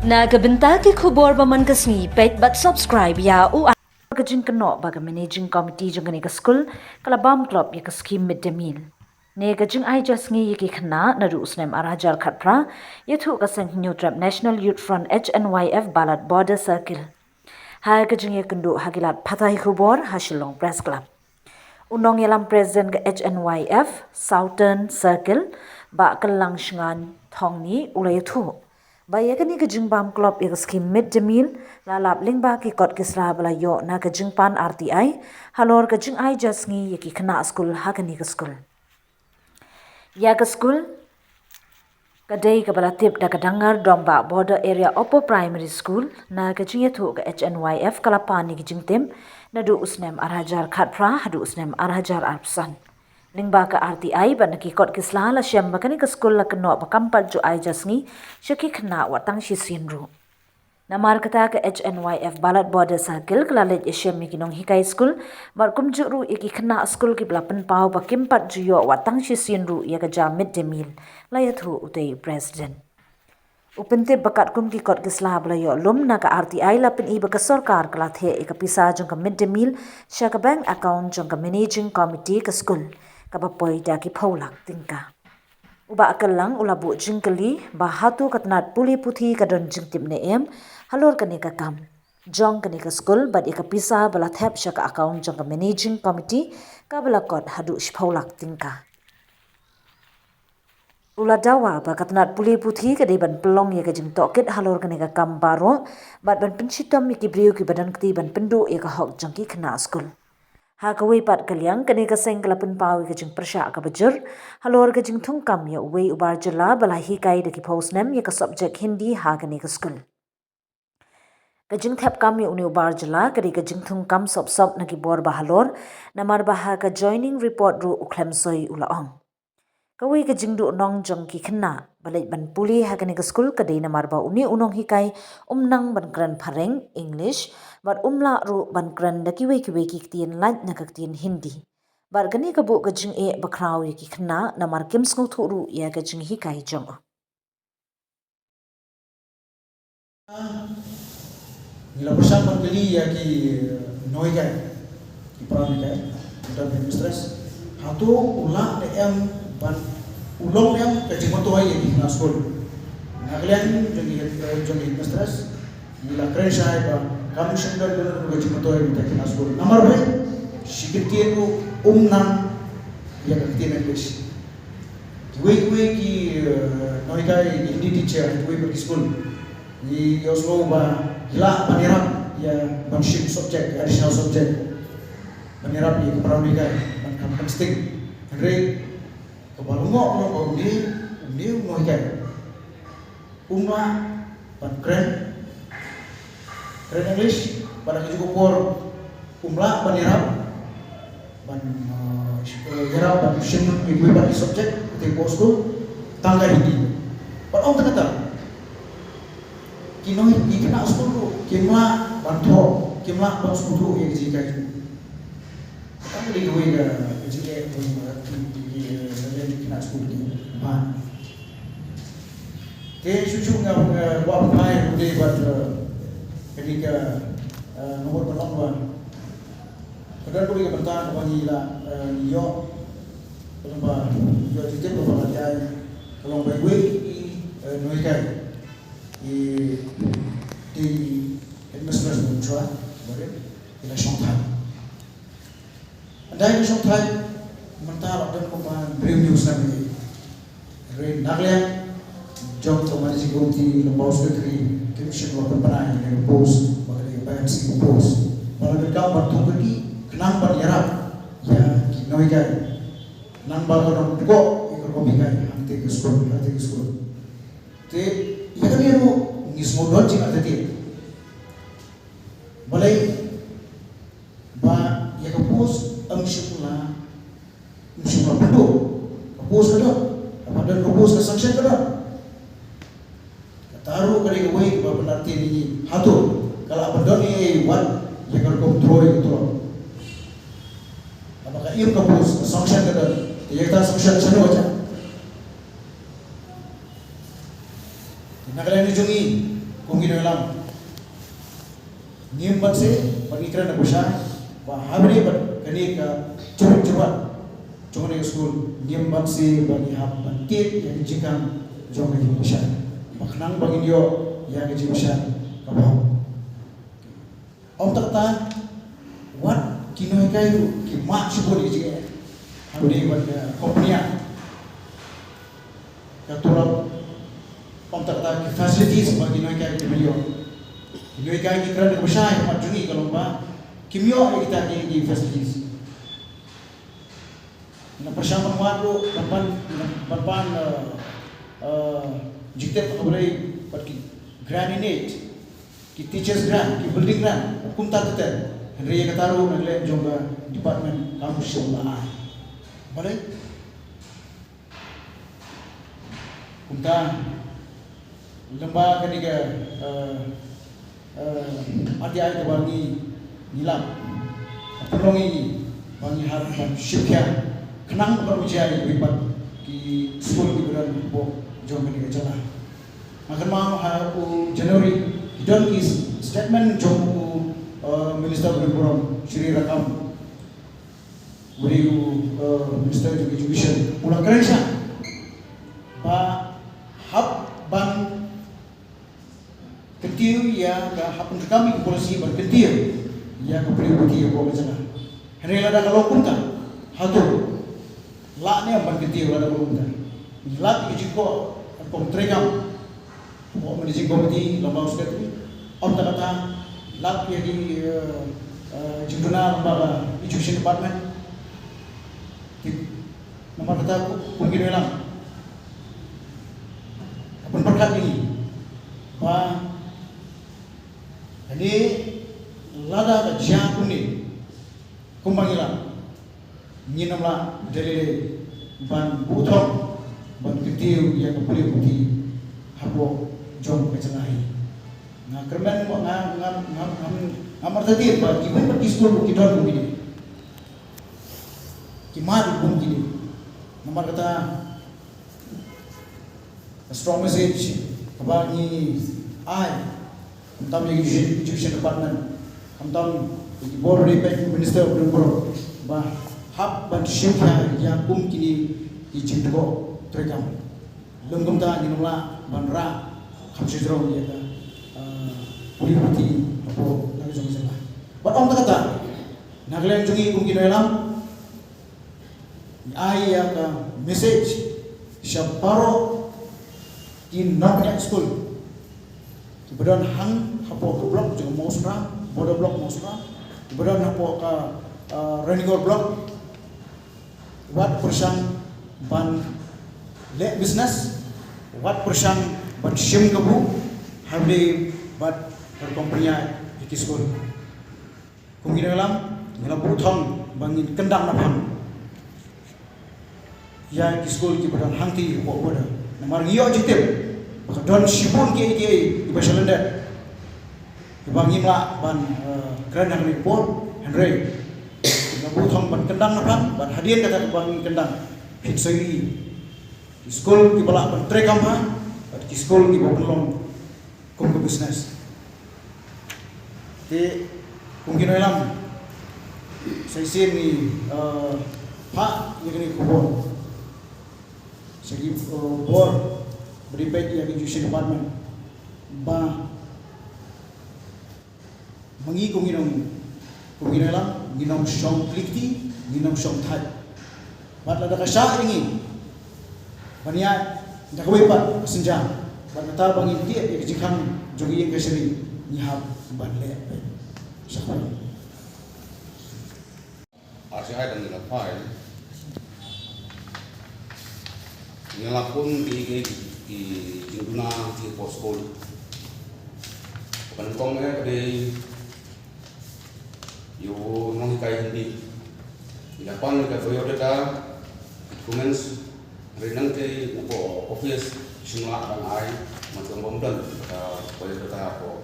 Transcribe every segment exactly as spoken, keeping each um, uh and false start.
Na ka bynta ki khubor ba man ka sngi, peit bad subscribe ïa u. Ka jingkynnoh ba ka managing committee jong kane ka skul ka la bam klop ïa ka skim mid day meal. Ne ka jingai ja sngi ïa ki khynnah naduh u snem ar hajar khatphra, ïathuh ka seng Hynñiewtrep National Youth Front H N Y F Balat Border Circle. Ha ka jingïakynduh ha ki lad pathai khubor ha Shillong Press Club, u nongïalam president ka H N Y F Southern Circle, Bah Kyllang Shngain Thongni, u la ïathuh ba ïa kane ka jingbam klop ïa ka skim mid day meal la lap lyngba ki kot ki sla ba la ïoh na ka jingpan R T I halor ka jingai ja sngi ïa ki khynnah skul ha kane ka skul. Ïa ka skul ka dei kaba la tip da ka Dangar Dombah Border Area Upper Primary School. Na ka jingïathuh ka H N Y F ka la pan ïa ki jingtim naduh u snem ar hajar khatphra haduh u snem ar hajar arphew san. Lyngba ka R T I bad na ki kot ki sla la shem ba kane ka skul la kynnoh ba kam pat ju ai ja sngi sha ki khynnah wat tang shisien ruh. Namar kata ka H N Y F Balat Border Circle ka la leit ïashem ïa ki nonghikai skul bad kumjuh ruh ïa ki khynnah skul kiba la pynpaw ba kim pat ju ïoh wat tang shisien ruh ïa ka ja mid day meal, la ïathuh utei u president. U pyntip ba katkum ki kot ki sla ba la ïoh lum na ka R T I la pyni ba ka sorkar ka la theh ïa ka pisa jong ka mid day meal sha ka bank account jong ka managing committee ka skul, kaba poi da ki phew lak tyngka. U Bah Kyllang u la buh jingkylli ba hato ka tnat pule puthi ka don jingtip ne em halor kane ka kam jong kane ka skul bad ïa ka pisa ba la thep sha ka account jong ka managing committee kaba la kot haduh shiphew lak tyngka. U la dawa ba ka tnat pule puthi ka dei ban pynlong ïa ka jingtohkit halor kane ka kam baroh bad ban pynshitom ïa ki briew kiba don kti ban pynduh ïa ka hok jong ki khynnah skul. Ha kawei pat ka liang, kane ka seng ka la pynpaw ïa ka jingpyrshah kaba jur halor ka jingthungkam ïa uwei u bar jylla ba la hikai da ki phew snem ïa ka subject Hindi ha kane ka skul. Ka jingthep kam ïa une u bar jylla ka dei ka jingthungkam sop sop na ki bor ba halor, namar ba ha ka joining report ruh u Khlem Soi u la ong. Kawei ka jingduh nong jong ki khynnah ba leit ban pule ha kane ka skul ka dei namar ba une u nonghikai um nang ban kren phareng, English, bad um lah ruh ban kren da kiwei kiwei ki ktien lait na ka ktien Hindi. Bad kane ka buh ka jingeh bakhraw ïa ki khynnah namar kim sngewthuh ruh ïa ka jinghikai jong u. Ngi la pyrshang ban kylli ïa ki, eh, nonghikai, ki para nonghikai, ki headmistress. Hato u lah ne em ban, u long ne em ka jingmyntoi ïa ki khynnah skul. Na ka liang jong ki, eh, jong ki headmistress, ngi la kren shai ba kam shym don kano kano ka jingmyntoi ïa ki khynnah skul. Namar balei? Shi kyntien ruh um nang ïa ka ktien English. Kiwei kiwei ki, eh, nonghikai, ki Hindi teacher, kiwei pat ki skul, ngi ïohsngew ba ki lah ban ïarap ïa ban shim subject, additional subject, ban ïarap ïa ki para nonghikai ban kham pynstieng. Hynrei kaba la ngoh ka long ba une, une u nonghikai um lah ban kren, kren English, bad ha kajuh ka por um lah ban ïarap ban, uh, ïarap ban shim ïa kiwei pat ki subject ha kajuh ka por skul, tang ka Hindi. Bad ym tang kata, ki nong, ki khynnah skul ruh kim lah ban thoh, kim lah ban sngewthuh ïa ka jinghikai. Tang ka dei kawei ka jingeh, eh, ki, ki, eh, ki khynnah skul ki. Ba te shuh shuh nga, eh, kwah ban phai ruh dei bad, eh, kane ka, eh, nga mut ban ong ba ka don kawei ka bynta kaba ngi la, eh, ngi ïoh, ka long ba ngi ïoh jingtip kaba la jai, ka long ba iwei i, eh, nonghikai, i, i headmistress ba mynshwa, ba rit, i la shongthait. Ynda i la shongthait, mynta la don kumba hynriew hynñiew snem ïa i. Hynrei na ka liang jong ka managing committee, lyngba u secretary, kim shym la pynbna ïa ka post ba ka dei ka M C post. Ba la donkam ban thung kyrkieh khnang ban ïarap ïa ki nonghikai, khnang ba kan ym pynkoh ïa ka rukom hikai hangtei ka skul, hangtei ka skul. Te ïa kane ruh ngi sngew don jingartatien. Balei ba ïa ka post ym shym la, ym shym la pynduh? Ka post ka don, kaba don ka post ka sanction ka don. Kata ruh ka dei kawei kaba pynartatien ïa ngi. Hato ka lah ban don ïa i wat ïa ka rukom throw ïa ka tulop? Haba ka im ka post, ka sanction ka don, te ïa kata sanction shano ka jia? Te na ka liang jong ngi, Kum ki nongïalam, ngim banse ba ngi kren da ka pyrshah ba ha kane, ba kane ka jingïalam jong kane ka skul, ngim banse ba ngi hap ban tied ïa ka jingkam jong ka jingpyrshah, ba khnang ba ngin ïoh ïa ka jingpyrshah kaba hok. Ym tang kata, wat ki nonghikai ruh ki mad shibun ïa ka jingeh. Hynrei wat, eh, company ka turap, ym tang kata ki facilities ba ki nonghikai ki ïoh. Ki nonghikai ki kren da ka pyrshah ïa ka mat jong ngi ka long ba kim ïoh ïa kita ki, ki facilities. Nga pyrshang ban wad ruh, ban pan, ban pan, eh, eh, jingtip ha kaba ïadei bad ki grant in aid, ki teachers grant, ki building grant, kumta ter ter. Hynrei ïa kata ruh na ka liang jong ka department kam shym la ai. Balei? Kumta, lyngba kane ka, eh, eh, R T I kaba ngi, ngi lap, ka pynlong ïa ngi ba ngi hap ban shim khia khnang ba kan jia ïa kiwei pat ki skul kiba don hapoh jong kane ka jylla. Nga kynmaw ha u January ki don ki statement jong u, eh, Minister ba don burom, Shri Rakkam. U dei u, eh, Minister of Education, u la kren shai ba hap ban kyntiew ïa ka, hap ban treikam ïa ka policy ban kyntiew ïa ka pule puthi hapoh ka jylla. Hynrei lada ka long kumta, hato lah ne em ban kyntiew lada ka long kumta? Lada ka jingkhoh ban treikam, Managing Committee lyngba u Secretary, ym tang kata, lap ïa ki, eh, eh, jingduna lyngba ka Education Department. Namar kata, kum ki nongïalam, ka pynpyrkhat ïa ngi ba kane, lada ka jia kumne, kumba ngi lap, ngin ym lah dei dei ban buh thong ban kyntiew ïa ka pule puthi hapoh jong ka jylla hi. Nga kyrmen mo, nga, nga, nga, nga, nga martatien ba kiwei pat ki skul ki don kum kine, ki mad kum kine. Namar kata, a strong message kaba ngi ai, khamtam ïa ki Education Department, khamtam ïa ki bor ba dei peit, Minister ba dei bor, ba hap ban shim khia ïa kum kine ki jingthoh treikam. Lym kumta ngin ym lah ban rah kham shajrong ïa ka, ah, pule puthi hapoh la ka jong ka jylla. Bad ym tang kata, na ka liang jong ngi kum ki nongïalam, ngi ai ïa ka message sha baroh ki nongkynnoh skul kiba don hang hapoh ka block jong Mawsynram, border block Mawsynram, kiba don hapoh ka, ah, Ranikor block, wat pyrshang ban leh business, wat pyrshang ban shim kabu, hynrei bad pyrkhat ïa ki skul. Kum ki nongïalam, ngi la buh thong ba ngin kyndang na phang ïa ki skul kiba don hangtei hapoh border. Namar ngi ïoh jingtip ba ka don shibun kiei kiei kiba sha lyndet kiba ngim lah ban, eh, kren ha kane ka por, hynrei ngi la buh thong ban kyndang na phang, bad hadien kata kaba ngin kyndang, phin sa ïohi ki skul kiba lah ban treikam bha, bad ki skul kiba pynlong kum ka business. Te kum ki nongïalam, sa shisien ngi, eh, phah ïa kane ka khubor sha ki, eh, bor ba dei peit ïa ka Education Department, ba ma ngi kum ki nong, kum ki nongïalam, ngin ym shong plie kti, ngin ym shong thait. Bad lada ka shah ïa ngi ban ïaid da kawei pat ka sienjam, bad kata ba ngin tied ïa ka jingkhang jong ka ïing ka shari, ngi hap ban leh. Shukran. Ar shai ban ïa la phai, ïa la pun ki, ki, ki jingduna ki por skul. Ka nyngkong eh ka dei ïa u nonghikai Hindi. Ïa la pun ka biodata, documents, hynrei nangta u hapoh office shym lah ban ai, ma tang bym don ka biodata hapoh,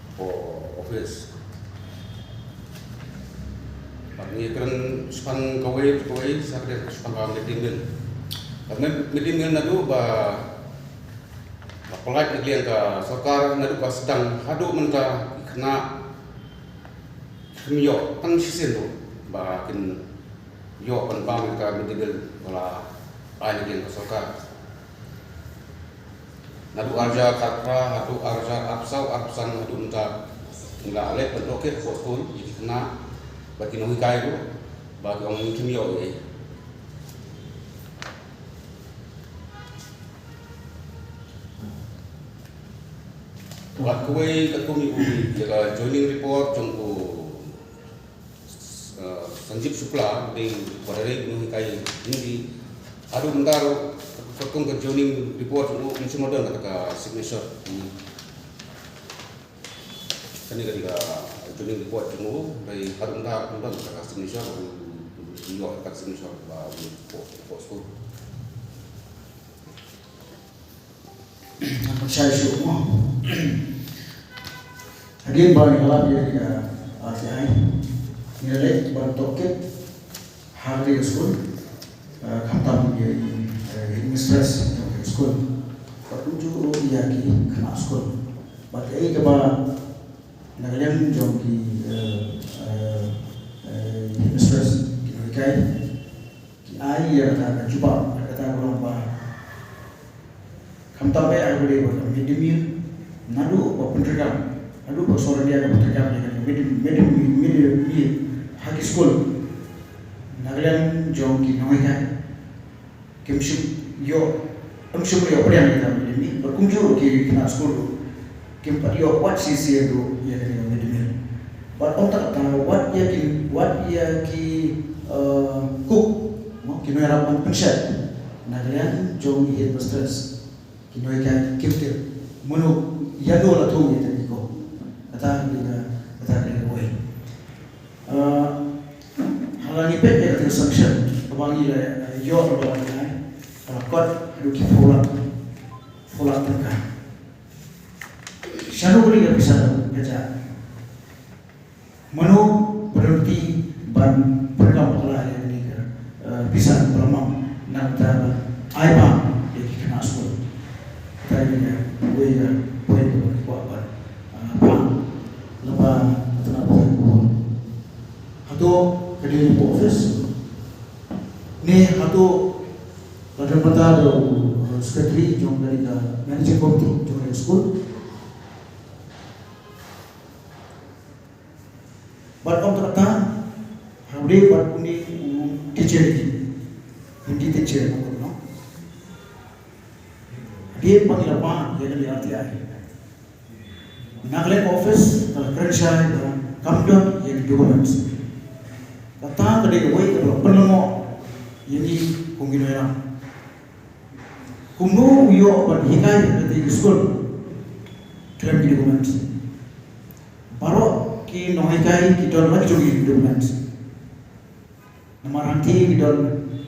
hapoh office. Bad ngi kren shaphang kawei kawei, sa kren shaphang ka midday meal. Ka mid-, midday meal naduh ba, ba Pynlait na ka liang ka sorkar naduh ba sdang haduh mynta ki khynnah kim ïoh tang shisien ruh ba kin ïoh ban bam ïa ka mid day meal ba la ai na ka liang ka sorkar. Naduh arhajar khatphra haduh arhajar arphew saw arphew san haduh mynta ngi la leh ban tohkit hapoh skul ïa ki khynnah bad ki nonghikai ruh ba ki ong kim ïoh ei. Bad kawei katkum ïa u, ïa ka joining report jong u, uh, Sanjeev Shukla, u dei u Secretary u nonghikai Hindi. Haduh mynta ruh katkum ka joining report jong u, um shym la don kata ka signature. Kane ka dei ka joining report jong u, hynrei haduh mynta ruh um don kata ka signature, um, um ïoh kata ka signature ba u, u, u, u, u. Ngan pynshai shuh mo. Hadien ba ngi la lap ïa ka R T I, ngi la leit ban tohkit ha ka skul, eh, khamtam ïa, eh, headmistress jong ka skul. Bad kumjuh ruh ïa ki khynnah skul. Bad kaei kaba na ka liang jong ki, eh, eh, eh, headmistress, ki nonghikai, ki ai ïa kata ka jubab, kata ka long ba khamtam eh ha kaba ïadei bad ka mid day meal, naduh ba pyntreikam, naduh ba ka sorkar India ka pyntreikam ïa ka mid day, mid day meal, mid day meal ha ki skul. Na ka liang jong ki nonghikai kim shym ïoh, kim shym ïoh pdiang ïa ka mid day meal, bad kumjuh ruh ki khynnah skul ruh kim pat ïoh wat shisien ruh ïa kane ka mid day meal. Bad ym tang katta, wat ïa ki, wat ïa ki, eh, cook, mo, ki nongïarap ban pynshet. Na ka liang jong ki headmistress, ki nonghikai kim tip mano, ïano la thung ïa kata ki cook. Kata ka dei ka, kata ka dei kawei. Eh, ha la ngi peit ïa kata ka sanction kaba ngi la, eh, ïoh, kaba ngi la, eh, ka la kot haduh ki phew lak, phew lak tyngka. Shano ka dei ka pisa ka jia? Mano ba don lynti ban pyndonkam bakla ïa kane ka, eh, pisa kaba la mang na ka bynta ban ai bam ïa ki khynnah skul? Kata ka dei kawei ka point kaba ngi kwah ban, eh, phah lyngba ka tnat batai ka bor. Hato ka dei hapoh office ne hato la don bynta da u, eh, secretary jong kane ka managing committee jong kane ka skul? Bad ym tang katta, haba dei bad une u teacher, Hindi teacher, no? Hadien ba ngi la phah ïa kane ka R T I, na ka liang ka office ka la kren shai ba kam don ïa ki documents. Kata ka dei kawei kaba la pynlyngngoh ïa ngi kum ki nongïalam. Kumno u ïoh ban hikai ha kata ka skul khlem ki documents? Baroh ki nonghikai ki don la ki jong ki documents. Namar hangtei ki don,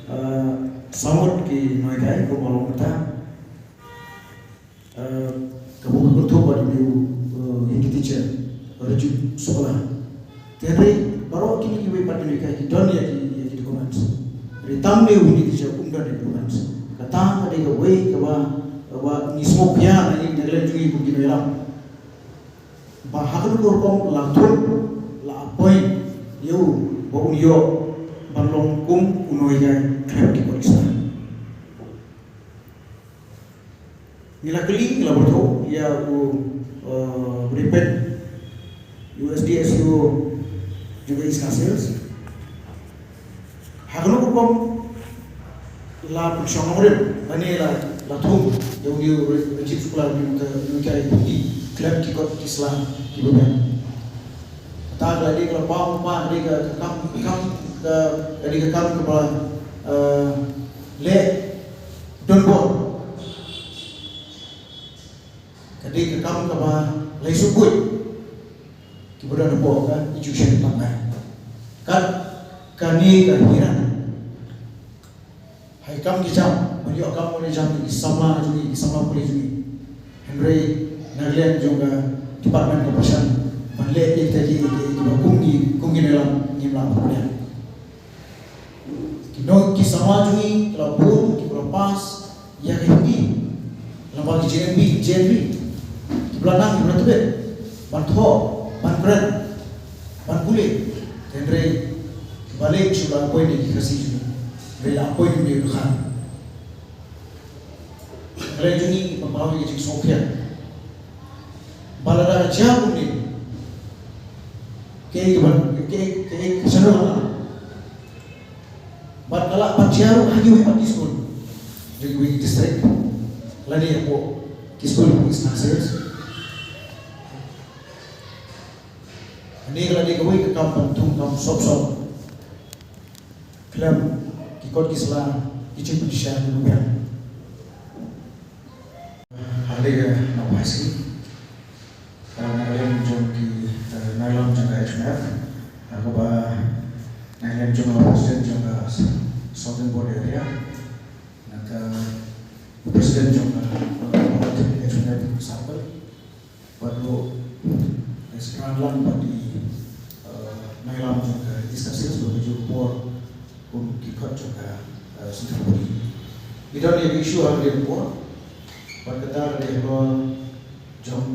eh, saw ngut ki nonghikai kumba long mynta. Eh, kaba kynthup bad une u, eh, Hindi teacher, Raju Shukla. Te hynrei baroh kine kiwei pat ki nonghikai ki don ïa ki, ïa ki documents. Hynrei tang une u Hindi teacher um don ïa ki documents. Kata ka dei kawei kaba, kaba ngi sngewkhia na ngi, na ka liang jong ngi kum ki nongïalam. Ba ha kano ka rukom la thung, la appoint ïa u ba un ïoh ban long kum u nonghikai khlem ki kot ki sla. Ngi la kylli, ngi la pyrthuh ïa u, eh, u dei pen, u S D S E O jong ka East Khasi Hills. Ha kano ka rukom la pynshong nongrim lane la, la thung ïa une u Rajib Shukla, une u nonghikai Hindi khlem ki kot ki sla kiba biang? Kata ka la dei ka la paw, paw, ka dei ka, ka kam, ka kam, ka, ka dei ka kam kaba, eh, leh donbor. Ka dei ka kam kaba la ïasuk buit kiba don hapoh ka Education Department. Kat kane ka hira, ha ki kam ki jam, ban ïoh kam ban ïoh jam ki samla jong ngi, ki samla pule jong ngi. Hynrei na ka liang jong ka department ka pyrshang ban leh ïa kita ki, ki, kiba kum ngi, kum ngi nongïalam ngim lah ban pynïaid. Ki nong, ki samla jong ngi ki la bun, ki la pass ïa ka Hindi. Lada J N V, J N V. Ki ba la nang, ki ba la tbit. Ban thoh, ban kren, ban pule. Hynrei balei shu la appoint ïa ki Khasi jong ngi? Hynrei la appoint ïa u Dkhar. Hynrei jong ngi, ban paw ïa ki jingsngewkhia. Ba lada ka jia kumne, kaei kaban, kaei, kaei ka shalor. Bad ka lah ban jia ruh ha kiwei pat ki skul jong kiwei ki district, lane hapoh ki skul hapoh East Khasi Hills. Kane ka lah dei kawei ka kam ban thung kam sop sop khlem ki kot ki sla, ki jingpynshai ki rupiah. Ha kane ka nongpynshai, eh, na ka liang jong ki, eh, na ka liang jong ka H M F, eh, kaba na ka liang jong ka president jong ka Southern Border Area, na ka president jong ka, eh, H M F Circle, bad ruh, eh, sa kyrpad lang bad i, eh, nongïalam jong ka East Khasi Hills, bad ka juh ka por kum ki kot jong ka, eh, Central Body. Ngi don ïa ka issue ha kane ka por, bad kata ka dei halor jong,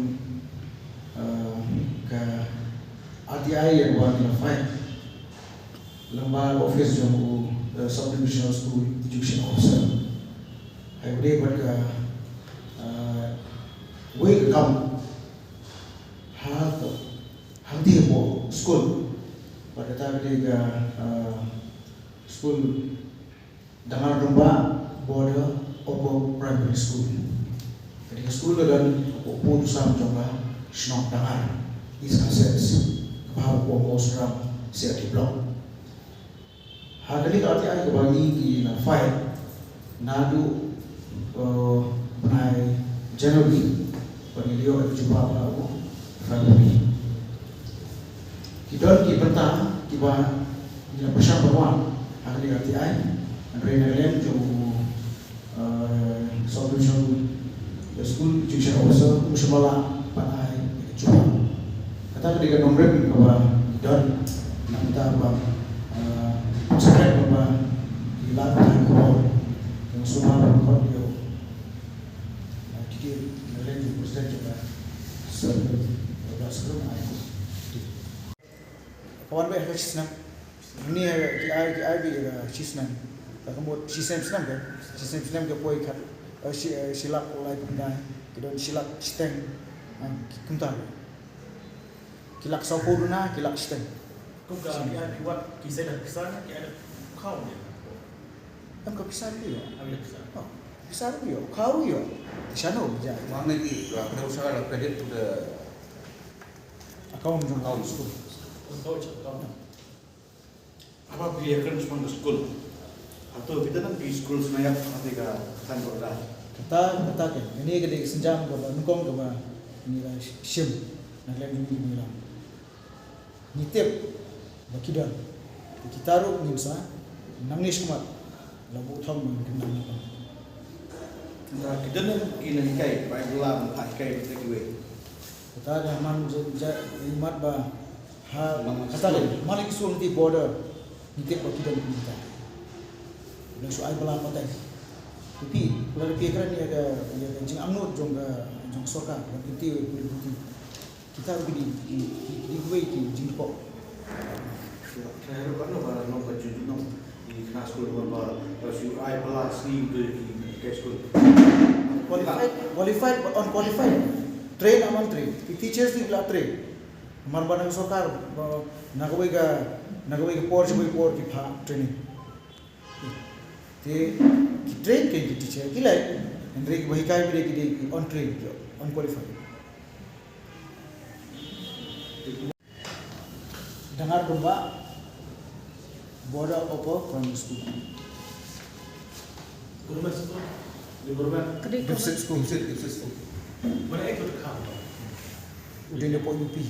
eh, ka R T I ïa kaba ngi la file lyngba ka office jong u, eh, Sub Divisional School Education Officer. Hynrei bad ka, eh, wei ka kam ha ka, ha ka dei hapoh skul. Bad kata ka dei ka, eh, skul Dangar Dombah Border Upper Primary School. Ka dei ka skul ka don hapoh pud u sam jong ka shnong Dangar, East Khasi Hills, kaba hapoh Mawsynram C R D Block. Ha kane ka R T I kaba ngi ngi la file naduh, eh, bnai January, bad ngi la ïoh ka jubab ha u February. Ki don ki bynta kiba ngi la pyrshang ban wan ha kane ka R T I, hynrei na ka liang jong u, eh, Sub Divisional School Education Officer, um shym la lah ban ai jubab. Kata ka dei ka nongrim kaba ngi don, na ka bynta ba, eh, secret kaba ngi la ai khubor, ngi sumar ban khot ïa u, eh, D D O, na ka liang jong u president jong ka circle, kaba circle na ai. Ka wan beit ha ka shisnem. Ngi, eh, ki ai, ki ai beit ha ka shisnem. Ka mut shisnem snem ka. Shisnem snem ka poi kat, eh, shi, eh, shi lak laiphew khyndai. Ki don shi lak shiteng. Ah, ki kumta. Ki lak sawphew duna, ki lak shiteng. Kum ka ki ai beit wat ki sait da pisa ne, ki ai da khaw ne. Em ka pisa ruh ïoh. Ai da pisa. Oh, pisa ruh ïoh. Khaw ruh ïoh. Shano ja. Wang ne ki, la kena usaha la credit to the account jong ka school. Haba phi ïakren shaphang ka skul, hato phi don ki skul sngewbha ha kata ka thaiñ border? Kata, kata ka, kane ka dei ka sienjam kaba nyngkong kaba ngi la shim na ka liang jong ngi ki nongïalam. Ngi tip ba ki don. Te kita ruh ngin sa nangne shakhmat la buh thong ban kyndang. Te ki don ki nonghikai ba ai bylla ban phah hikai ïa kiwei? Kata ka man ja, ja, imat ba ha, man kata le, man la ki skul ngi tip border, ngi tip ba ki don ki nonghikai. Lada shu ai bylla pateng. Te phi, lada phi kren ïa ka, ïa ka jingangnud jong ka, jong ka sorkar, ban kyntiew ïa ki pule puthi. Kita ruh ki dei, ki, ki, ki dei kiwei ki jingkyrkhu. Shu, kane ruh kano ba long ka jingkyrkhu, ki khynnah skul ba, ba, ba shu ai bylla sngi to ki, ki skul. Qualified, qualified, but unqualified. Train, untrained. Ki teachers ki la train. Namar ba na ka sorkar, ba, na kawei ka, na kawei ka por sha kawei ka por ki phah training. Te ki train ki, ki teacher ki leh, hynrei kiba hikai beit ki dei ki untrained, ki unqualified. Dangar Dombah, Border Upper Primary School. Government school? Di government? Gibson School. Gibson, Gibson School. Mana ek tu kam? U dei na pok U P.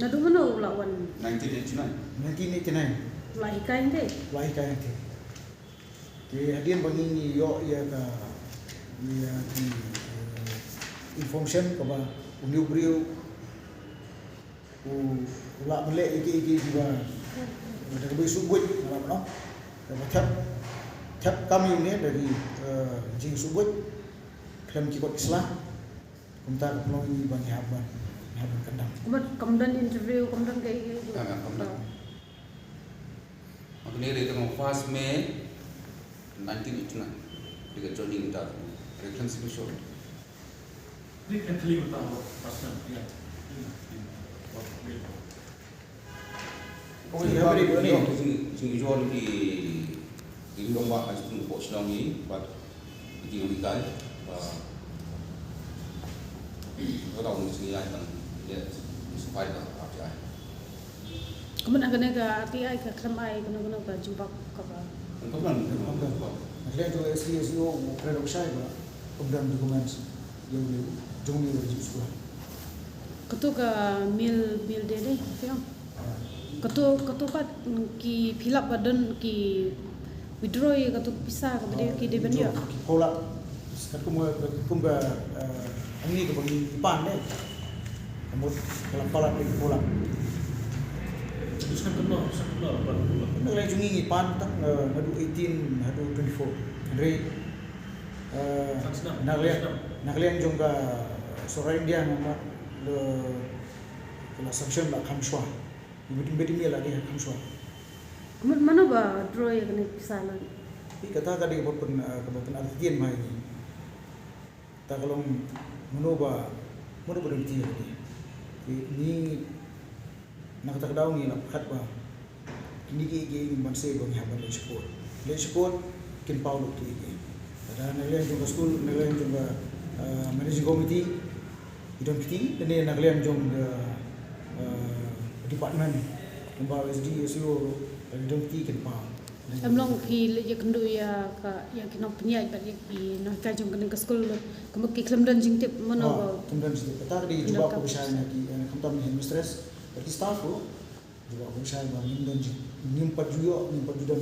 Naduh mynno u la wan? Nineteen eighty-nine. Nineteen eighty-nine. La hikai hangtei? La hikai hangtei. Te hadien ba ngi ïoh ïa ka, ïa ki, eh, information kaba une u briew u, u lah ban leh ïa ki, ïa ki, ïa ki ba, da kaba ïasuk buit, nga lah ban ong. Kaba thep, thep kam ïa une da ki, eh, jingsuk buit. khlem ki kot ki sla. Kumta ka pynlong ïa ngi ba ngi hap ban, ngi hap ban kyndang. Kumta kam don interview, kam don kaei kaei. Ïa, ïa, kam don. Hangne dei tang first May nineteen eighty-nine. Dei ka joining mynta. Reference signature. Ni kan kali mynta first May. Ïa. Jingïaid ki jingïaid ki ïing long ba ka jingpynpoi shnong ïa i bad ki jinghikai ba ka dei ka jingïaid tang ïa ka sipai ka R T I. Kumno kane ka R T I ka khlem ai kano kano ka jubab kaba. Kumno kumno. Ngi khlem to S D S E O u kren u shai ba kumno documents ïa u jong u jingsuba. Kato ka meal, meal day dei, phi ong? Kato, kato pat, mm, ki fill up ba don ki withdraw ïa kato pisa kaba dei ki dei ban ïoh. Ki fill up. Katkum, katkum ba, eh, hangne kaba ngi pan dei. Ka mut ka la fill up, ki fill up. Ngi la jong ngi pan tang, eh, haduh eighteen, haduh twenty-four. Hynrei, eh, na ka liang, na ka liang jong ka Sorkar India namar le Ka la sanction la kham shuwa. Ïa bit bit email la dei kham shuwa. Mut mano ba draw ïa kane pisa la? Ïa kata ka dei kaba pyn, eh, kaba pyn-artatien ma ïa ngi. Ta ka long mano ba, mano ba dei ïa kane. Ïa ngi na kata ka daw ngi la pyrkhat ba kine kiei kiei ngim banse ba ngi hap ban leit sha court. Leit sha court kin paw lut kiei kiei. Lada na ka liang jong ka skul, na ka liang jong ka, eh, managing committee, ki don kti, lane na ka liang jong ka, eh, department, lyngba S D S E O, ki don kti kin paw. Em long ki leit ïakynduh ïa ka, ïa ki nongpynïaid bad ïa ki nonghikai jong kane ka skul, kumba ki khlem don jingtip mano ba. Kim don jingtip. Kata ka dei jubab kaba shai na ki, eh, khamtam na headmistress bad ki staff ruh. Jubab kaba shai ba ngim don jing, ngim pat ju ïoh, ngim pat ju don.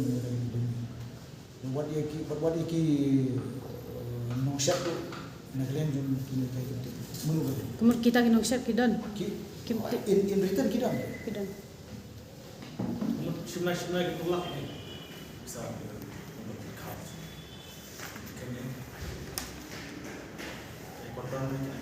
Wat ïa ki, wat, wat ïa ki, eh, nongshad ruh na ka liang jong ki nonghikai kim tip. Mano ba dei? Kumno kita ki nongshad ki don? Ki, kim tip. In, in written ki don. Ki don. Kumno shim lai, shim lai ki tulak ni. Bisa ki don. Kumno ki count. Kan ni. Important ni.